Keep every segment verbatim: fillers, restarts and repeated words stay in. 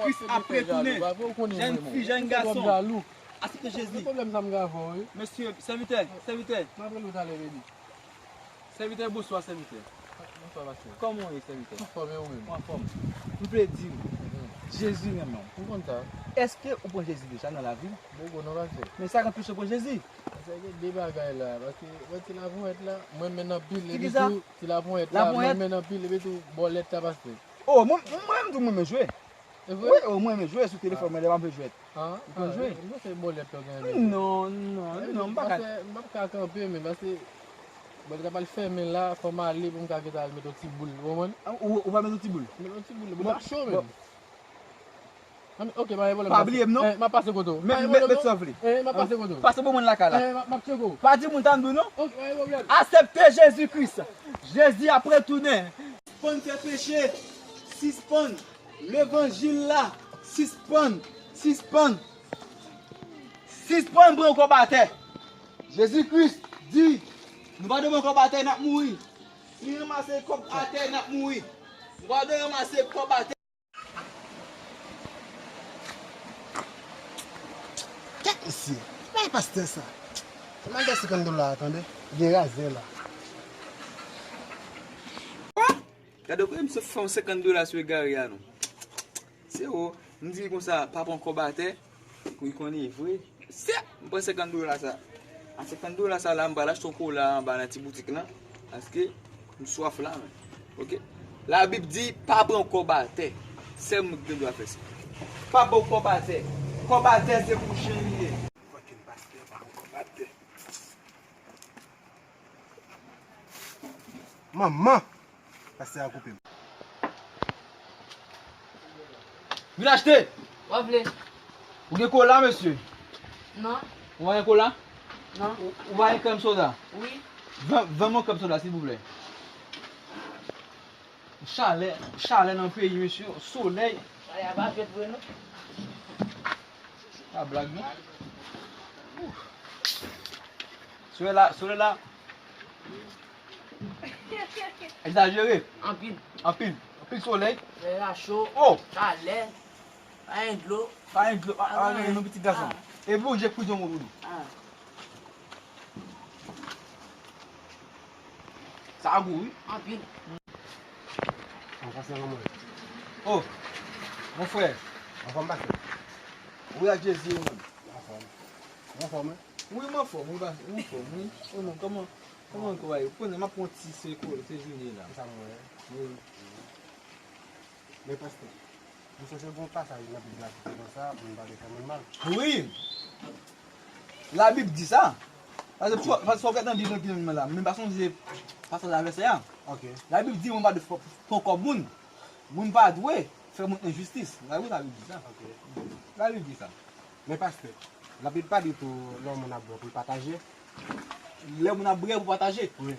Kris ap retounen. Jèn fi, jèn gason, aksepte Jezi. Mesye, sèvitè, sèvitè. Sèvitè, bonswa, sèvitè. Bonswa, pastè. Kòman w ye, sèvitè? Anfòm, e ou menm? Mwen anfòm. M vle di w, Jezi renmen w. M konn sa. Èske ou pran Jezi deja nan lavi w? Boko non, pastè. Men sa k anpeche w pran Jezi? Pastè, gen de bagay la. Paske, wè ti laponyèt la, mwen renmen l anpil. Epi tou, ti laponyèt la, mwen renmen l anpil. Epi tou, bòlèt la, pastè. Oh, mwen, mwen menm tou, mwen renmen jwe. E vre? Wi, oh, mwen renmen jwe sou telefòn mwen, lè m ap jwe jwèt. Ah, ou konn jwe? M panse bòlèt la ou gen renmen jwe. Non, non, non, m pa ka. Pastè, m p ap ka kanpe, men pase bòlèt la pral fèmen la, fò m ale pou m ka gentan al met yon ti boul, ou konprann? Ah, ou, ou pral met yon ti boul? Met yon ti boul, boul la cho menm. An, ok, pa gen pwoblèm, pastè. Pa bliye m, non. Eh, m ap pase kote w. Met, met, met sa w vle. Eh, m ap pase kote w. Pase bon moun lakay la. Eh, m ap, m ap tcheke w. Pa di moun sa m di w, non. Ok, pa gen pwoblèm. Aksepte Jezi Kris. Jezi ap retounen. Sispann fè peche. Sispann. Levanjil la. Sispann. Sispann. Sispann pran kòb atè. Jezi Kris di, nou pa dwe pran kòb atè, n ap mouri. Si n ranmase kòb atè, n ap mouri. Nou pa dwe ranmase kòb atè. Gad misye, bay pastè sa. Mande senkant dola a, tande. Gen razè la. Gade, ou kwè misye fè yon senkant dola sou egare a, non? Se o, m di li konsa, pa pran kòb atè, pou li konnen e vre. Se, m pran senkant dola sa. A senkant dola sa la, m pral achte yon kola anba nan ti boutik lan, paske m swaf la, men. Ok? Labib di, pa pran kòb atè. Sèl moun ki gen dwa fè sa. Pa pran kòb atè. Kòb atè se pou chen li ye. Fòk yon pastè pa pran kòb atè. Manman! Pastè a koupe m. Vin achte! W ap vle? Ou gen kola, mesye? Non. Ou pa gen kola? Non. Ou, ou pa gen krèm soda? Wi. Vann, vann mwen krèm soda, silvouplè. Chalè, chalè nan peyi, mesye. Solèy. Chalè a pa fèt vre, non. Pa blag, non. Ouf. Solèy la, solèy la. Egzajere. Anpil. Anpil. Anpil solèy. Solèy la cho. Oh! Chalè. Pa gen dlo. Pa gen dlo. Pa, pa gen dlo, pitit gason. Ah. Epi ou je prizon pou nou. Ah. Sa gou, wi. Anpil. An pase kòman? Oh, mon frè. Anfòm, pastè? Wi, ak Jezi, wi, menm. Anfòm. Ou anfòm, wi? Wi, m anfòm, wi, pastè, m anfòm, wi. Oh non, kòman, kòman ou ye? Ou konnen, m ap pran ti seko, sejounen la. Sa mwen. Wi. Men pastè, m sonje gen yon pasaj nan Bib la ki di konsa, moun pa dwe fè moun mal. Wi! Labib di sa. Paske sou, paske sou w gade nan Bib lan ki nan men la, men pa sonje pasaj a vèsè a. Ok. Labib di moun pa dwe fè, fè kòb moun. Moun pa dwe fè moun enjistis. Wi, Labib di sa. Ok. Labib di sa. Men pastè, Labib pa di tou lè yon moun ap bwè pou l pataje? Lè moun ap bwè pou pataje? Wi.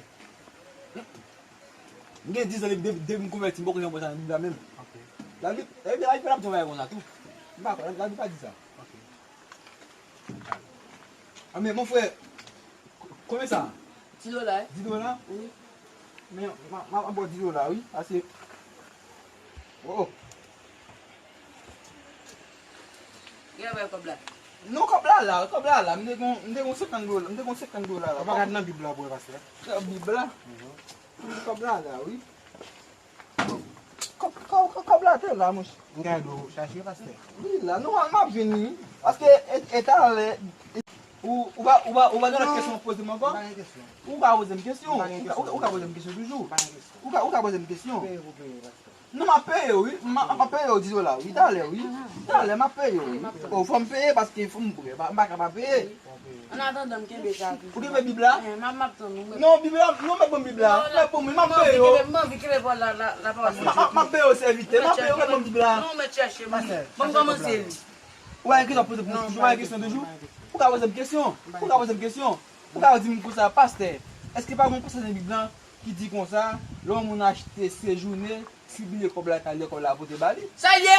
M gen diz an depi, depi, depi m konvèti, m poko janm wè sa nan Bib la menm. Ok. Labib, epi Labib pa t ap di yon bagay konsa tou. M pa kwè, Labib pa di sa. Ok. A, men, mon frè, konbyen sa? Dis dola, wi. Dis dola? Wi. Men, m a, m a, m a ba w dis dola, wi. Ase. Oh, oh. Gen lè bay kòb la. Non, kòb la la, kòb la la. M te gon, m te gon senkant dola, m te gon senkant dola la. Ou pa gade nan Bib la pou wè, pastè? Nan Bib la? Mhm. Kòb la la, wi. Kòb, kòb, kòb, kòb la te la, monchè. M ka ede w chache, pastè? Wi, la, non, m ap vini. Paske, e, e talè, e, ou, ou pa, ou pa, ou pa gen lòt kesyon pou poze m ankò? M pa gen kesyon. Ou ka poze m kesyon. M pa gen kesyon. Ou ka, ou ka poze m kesyon toujou. M pa gen kesyon. Ou ka, ou ka poze m kesyon. Peye pou peye, pastè. Non, m ap peye w, wi. M a, m ap peye w dis dola, wi. Talè, wi. Talè, m ap peye w, wi. Oh, fò m peye paske fò m, m pa, m pa ka pa peye. An atandan, m kenbe sa. Ou kenbe Bib la? Eh, m ap, m ap tann ou. Non, Bib la, non, mèt ban m Bib la. Mèt ban m, m ap peye w. M anvi kenbe, m anvi kenbe pawòl la, la, la pawòl Bondye. M ap, m ap peye w sèvitè, m ap peye w, mèt ban m Bib la. Non, mèt chèche, ban m kòmanse li. Ou pa gen kesyon poze pou, ou pa gen kesyon toujou? Ou ka poze m kesyon. Ou ka poze m kesyon. Ou ka di m konsa, pastè, èske pa gen yon pasaj nan Bib la ki di konsa, lè yon moun achte sejounen, tribiye kòb la, talè kòb la pote ba li? Sa l ye!